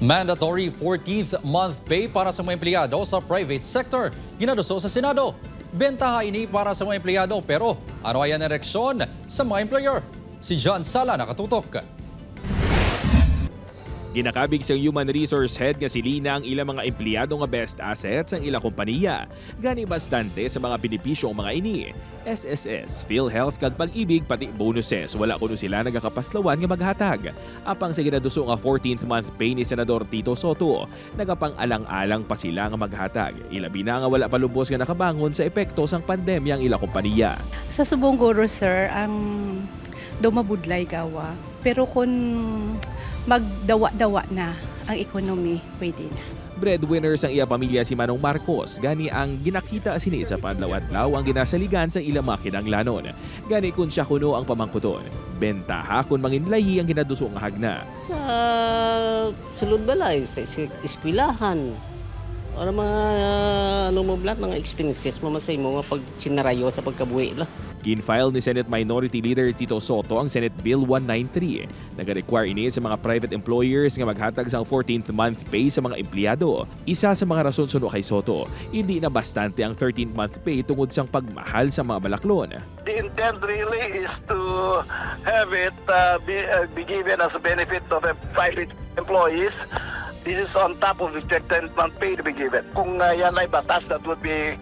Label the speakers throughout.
Speaker 1: Mandatory 14th month pay para sa mga empleyado sa private sector. Ginaduso sa Senado. Bentaha ini para sa mga empleyado, pero ano ay ang reaksyon sa mga employer? Si John Sala, nakatutok.
Speaker 2: Ginakabig sang Human Resource Head nga si Lina ang ilang mga empleyado nga best assets ang ilang kompanya. Gani bastante sa mga benepisyo ang mga ini. SSS, PhilHealth kag Pag-IBIG, pati bonuses, wala kuno sila nagakapaslawan nga maghatag. Apang sa ginaduso nga 14th month pay ni Senador Tito Sotto, nagapang-alang-alang pa sila nga maghatag. Ilabi na nga wala pa lubos nga nakabangon sa epekto sang pandemya ang ilang kompanya.
Speaker 3: Sa subong guro, sir, ang daw mabudlay gawa. Pero kung magdawa-dawa na ang economy, pwede na.
Speaker 2: Breadwinner sang iya pamilya si Manong Marcos, gani ang ginakita sini sa padlaw-adlaw ang ginasaligan sa ilang mga kinanglanon. Gani kung siya kuno ang pamangkuton, bentaha kung manginlayi ang ginaduso nga hagna.
Speaker 4: Sa sulod balay, sa eskwelahan, para mga ano mo bla, mga expenses mo man sa imo nga pag sinarayo sa pagkabuhi la.
Speaker 2: Ginfile ni Senate Minority Leader Tito Sotto ang Senate Bill 193. Naga-require ini sa mga private employers nga maghatag sang 14th month pay sa mga empleyado. Isa sa mga rason, suno kay Sotto, hindi na bastante ang 13th month pay tungod sang pagmahal sa mga balaklon.
Speaker 5: The intent really is to have it be given as a benefit of the private employees. This is on top of the 13th month pay to be given. Kung yan ay batas, that would be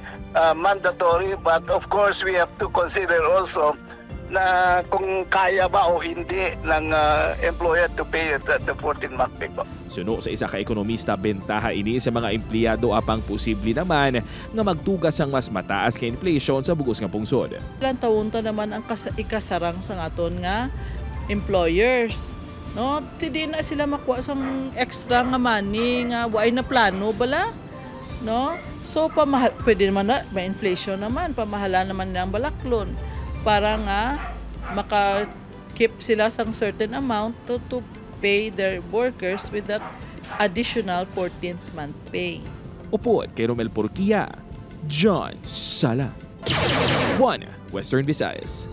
Speaker 5: mandatory. But of course, we have to consider also na kung kaya ba o hindi ng employer to pay the 14th month pay po.
Speaker 2: Suno sa isa ka ekonomista, bentaha ini sa mga empleyado, apang posible naman nga magtugas ang mas mataas ka inflation sa bugos nga pungsod.
Speaker 6: Ilang taon ta naman ang ikasarang sa aton nga employers. No, ti di na sila makuha sang extra nga money nga waay na plano bala. No? So pamahal, pwede naman na may inflation naman, pamahala naman nila ang balaklon para nga maka keep sila sang certain amount to pay their workers with that additional 14th month pay.
Speaker 2: Upod kay Romel Porquia, John Sala. 1 Western Visayas.